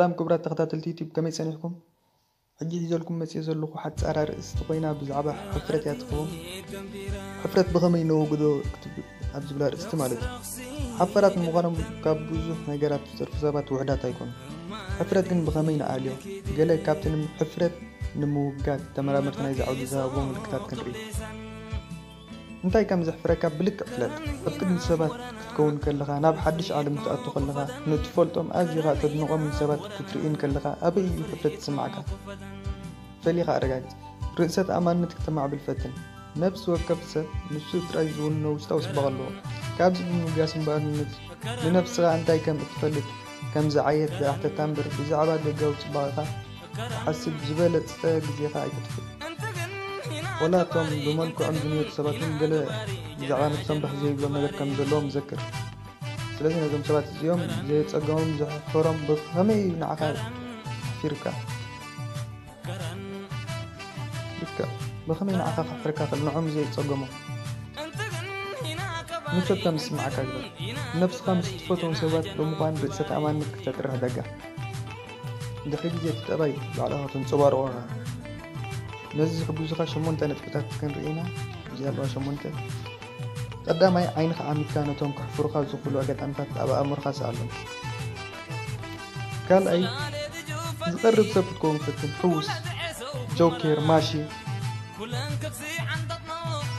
ሰላም ክቡራት ተኸታተልቲ ዩቲዩብ፣ ከመይ ጸኒሕኩም? ሕጂ ሒዘልኩም መጽየ ዘለኹ ሓጻር ኣርእስቲ ኮይና ብዛዕባ ሕፍረት እያ ትኸውን። ሕፍረት ብኸመይ ነወግዶ ክትብል ኣብ ዝብል ኣርእስቲ ማለት እዩ። ሓፋራት ንምዃኖም ካብ ብዙሕ ነገራት ዝተርፉ ሰባት ውሑዳት ኣይኮኑን። ሕፍረት ግን ብኸመይ ንኣልዮ? ገለ ካብቲ ንም-፣ ሕፍረት ንምውጋድ ተመራመርቲ ናይዚ ዓውዲ ዝሃብዎ ምልክታት ክንርኢ። እንታይ ከም ዘሕፍረካ ብልክዕ ፍለጥ። ኣብ ቅድሚ ሰባት ክትከውን ከለኻ፣ ናብ ሓድሽ ዓለም ክትኣቱ ከለኻ፣ ንእትፈልጦም ኣዚኻ እተድንቖምን ሰባት ክትርእን ከለኻ፣ ኣበይ እዩ ሕፍረት ዝስምዓካ? ፈሊኻ ኣረጋግጽ። ርእሰ ተኣማንነት ክተማዕብል ፈትን። ነፍሲ ወከፍ ሰብ ንሱ ጥራይ ዝውንኖ ውሽጣዊ ጽባቐ ኣለዎ። ካብዚ ብምብጋስ እምበኣር ንነብስ-፣ ንነብስኻ እንታይ ከም እትፈልጥ ከም ዝዓየት ዝኣሕተታ እምበር ብዛዕባ ደጋዊ ጽባቐኻ ክትሓስብ ዝበለጸ ግዜኻ ኣይተጥፍእ። ወላ እቶም ብመልክዖም ዝንየቱ ሰባት እውን ገለ ብዛዕባ ነብሶም ባህ ዘይብሎም ነገር ከም ዘለዎም ዘክር። ስለዚ ነዞም ሰባት እዚኦም ዘየጸገሞም ዘሕፈሮም ብኸመይ እዩ ንዓኻ ኣሕፊርካ? ልክዕ፣ ብኸመይ ንዓኻ ከሕፍረካ ክእል ንዖም ዘየጸገሞም? ምቾት ከም ዝስምዓካ ግበር። ነብስኻ ምስ ትፈትዎም ሰባት ብምዃን ርእሰ ተኣማንነት ክተጥሪ ሕደጋ። ድሕሪ ግዜ እቲ ጠባይ ባዕልኻ ተንጸባርቖ ኢኻ። ነዚ ዝሕግዙኻ ሸሞንተ ነጥብታት ክንርኢ ኢና። እዚ ኣለዋ ሸሞንተ። ቀዳማይ፣ ዓይንኻ ዓሚትካ ነቶም ከሕፍሩኻ ዝኽእሉ ኣጋጣሚታት ኣብ ኣእምሮኻ ስኣሎም። ካልኣይ፣ ዝቐርብ ሰብ ክትከውን ፈትን። ሕውስ፣ ጆኬር፣ ማሺ።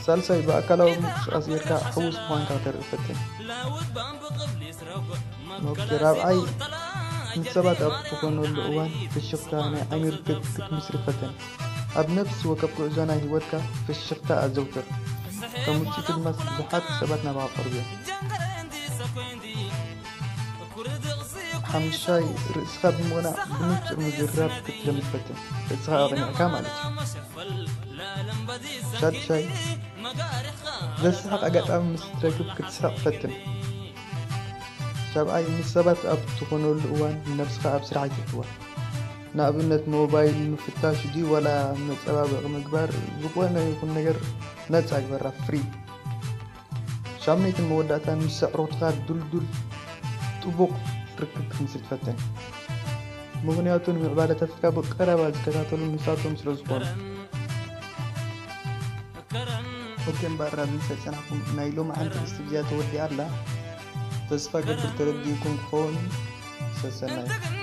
ሳልሳይ፣ ብኣካላዊ ምንቅስቓስ ጌርካ ሕውስ ምዃንካ ከተርኢ ፈትን። ኦኬ፣ ራብዓይ፣ ምስ ሰባት ኣብ ትኾነሉ እዋን ፍሽኽታ ናይ ዓይኒ ርክብ ክትምስርት ፈትን። ኣብ ነፍሲ ወከፍ ጉዕዞ ናይ ህይወትካ ፍሽኽታ ኣዘውትር። ከም ውጽኢቱ ድማ ብዙሓት ሰባት ናባኻ ክቐርቡ እዮም። ሓምሻይ፣ ርእስኻ ብምቕናእ ብንጹር ምዝራብ ክትለምድ ፈትን። ርእስኻ ኣቕኒዕካ ማለት እዩ። ሻድሻይ፣ ዘስሕቕ ኣጋጣሚ ምስ ትረክብ ክትስሕቕ ፈትን። ሻብዓይ፣ ምስ ሰባት ኣብ ትኾነሉ እዋን ንነብስኻ ኣብ ስራሕ ኣይተእትዋ። ንኣብነት ሞባይል ምፍታሽ ድዩ ዋላ መጸባበቒ ምግባር፣ ዝኾነ ይኹን ነገር ነጻ ግበራ፣ ፍሪ። ሻምነይትን መወዳእታን፣ ምስ ኣዕሩኽትኻ ድልዱል ጥቡቕ ርክብ ክትምስርት ፈትን። ምኽንያቱ ንምዕባለታትካ ብቐረባ ዝከታተሉ ንሳቶም ስለ ዝኾኑ። ኦኬ፣ እምበኣር ኣብዚ ምስ ጸናሕኩም ናይ ሎማዓንቲ ኣርእስቲ ብዚኣ ተወዲኣ ኣላ። ተስፋ ገብር ተረዲእኩም ክኸውን። ሰሰናዩ።